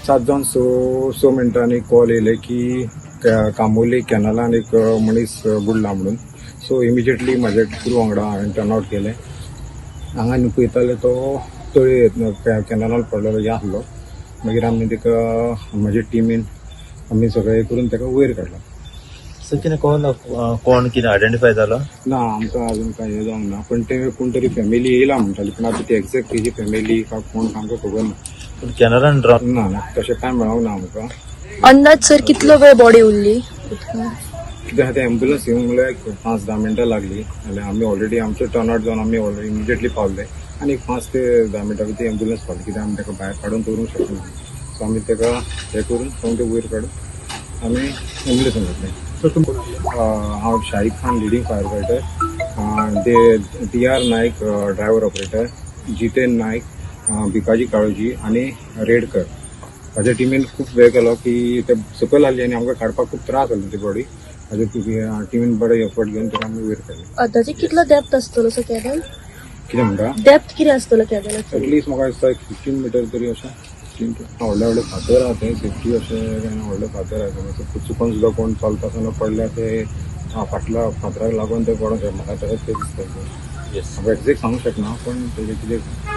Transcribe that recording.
7 जावन 6 मिनटांनी कॉल येयले की कांबोली कॅनलान एक मनीस बुडला म्हणून. सो इमिजिएटली म्हाज्या क्रू वांगडा हांवें टर्न आवट केलें. हांगा आनी पळयताले तो तळये कॅनलान पडलेलो हे आसलो. मागीर आमी ताका म्हज्या टिमीन आमी सगळे करून ताका वयर काडलो. सर, कितें कोण कोण कितें आयडेंटिफाय जाला? ना, आमकां अजून कांय हें जावंक ना, पण ते कोण तरी फॅमिली येयला म्हणटाली, पूण आतां ती एग्जॅक्ट तेजी फॅमिली का कोण आमकां खबर ना. पूण कॅनलान ड्रावन? ना ना, तशें कांय मेळोंक ना आमकां. अंदाज सर, कितलो वेळ बॉडी उरली उदकांत? कितें आहा, ते एम्बुलन्स येवंक म्हणल्यार एक 5-10 मिनटां लागली आनी आमी ऑलरेडी आमचो टर्न आवट जावन आमी ऑलरेडी इमिजिएटली पावले आनी एक 5 ते 10 मिनटां भितर एम्बुलन्स पावली. कित्याक आमी ताका भायर काडून दवरूंक शकना, सो आमी ताका हें करून सामकें वयर काडून आमी एम्बुलन्सान घातलें. हांव Shahid Khan, leading fire fighter, ते D R Naik, driver operator, Jiten Naik, Bhikaji Kaloji आनी रेडकर. म्हाज्या टिमीन खूब वेळ केलो की ते सकयल आसली आनी आमकां काडपाक खूब त्रास जालो ती बॉडी. म्हाज्या टिमीन बरो एफर्ट घेवन ताका आमी वयर काडली. अंदाजे कितलो डेप्थ आसतलो सर कॅनल? कितें म्हणटा? डेप्थ कितें आसतलो कॅनलाचो? एटलिस्ट म्हाका दिसता एक 15 मिटर तरी अशें, 15. व्हडले व्हडले फातर आहा ते, सेफ्टी अशें काय ना. व्हडले फातर आहा ते, चुकोन सुद्दां कोण चलता आसतना पडल्यार ते फाटल्या फातराक लागून ते पडोंक शकता. म्हाका तशेंच तें दिसता. येस. हांव एक्झेक्ट सांगूंक शकना, पण तेजें कितें